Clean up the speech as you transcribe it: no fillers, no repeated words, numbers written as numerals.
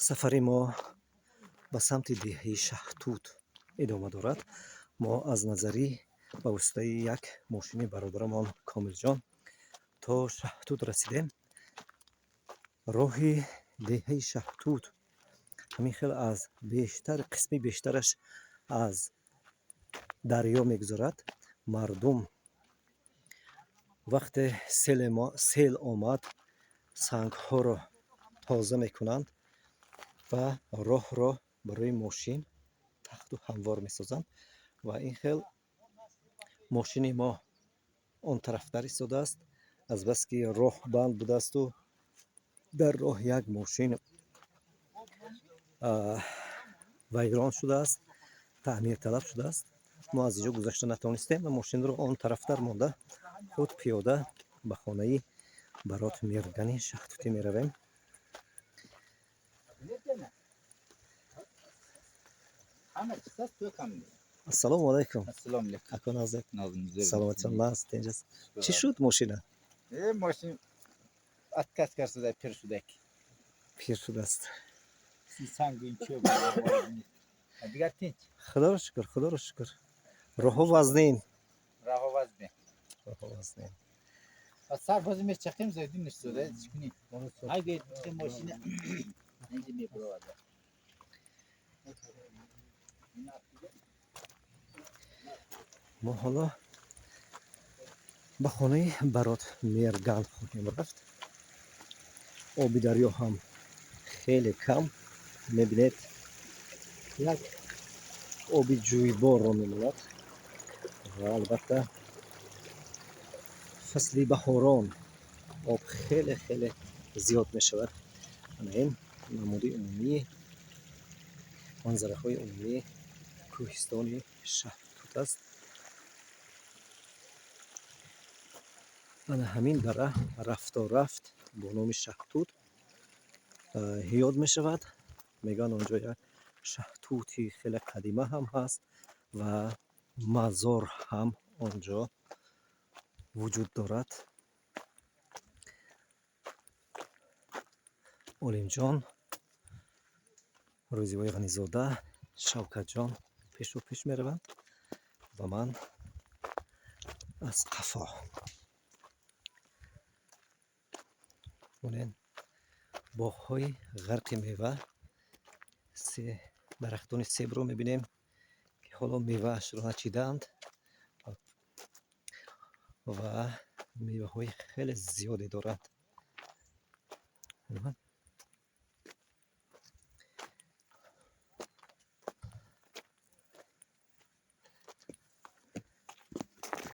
Сафари мо ба самти деҳаи Шаҳтут идома дорад. Мо аз Назарӣ ба воситаи як мошини бародарамон Комилҷон то Шаҳтут расидем. Роҳи деҳаи Шаҳтут ҳамин хел аз бештар қисми бештараш аз дарё мегузарад. Мардум вақте сел омад, сангҳоро тоза мекунанд ва роҳро барои мошин тахту ҳамвор месозанд ва ин хел мошини мо он тарафтар истодааст, азбаски роҳ банд будаасту дар роҳ як мошин вайрон шудааст, таъмирталаб шудааст. Мо аз инҷо гузашта натавонистем ва мошинро он тарафтар монда, худ пиёда ба хонаи Барот Миргани Шаҳтутӣ меравем. Ассалому алайкум. Ако, назд? Саломатиён, наст, инҷаст. Чӣ шуд мошина? Мошин отказ карда, пир шудак. Пир шудааст. Сангин чӯб, дигар тинч. Худоро шукр, худоро шукр. Роҳҳо вазнин. Роҳҳо вазнин. Роҳҳо вазнин. Сар бози мечахем, зайдин нишода чӣ кунӣ? Ай мошина инҷа мебуровад. Мо ҳоло ба хонаи Барот Мерган хоҳем рафт. Оби дарё ҳам хеле кам мебинед, як оби ҷӯйборро мемонад ва албатта фасли баҳорон об хеле хеле зиёд мешавад. Ана ин намуди умумии манзараҳои умумии кӯҳистони Шаҳтут аст. Ана ҳамин дара рафто рафт бо номи Шаҳтут ёд мешавад. Мегӯянд, он ҷо як шаҳтути хеле қадима ҳам ҳаст ва мазор ҳам он ҷо вуҷуд дорад. Олимҷон Рӯзивои Ғанизода, Шавкатҷон пешу пеш мераванд ва ман аз қафо. Бунен, боғҳои ғарқи мева, дарахтони себро мебинем, ки ҳоло меваашро начидаанд ва меваҳои хеле зиёде доранд.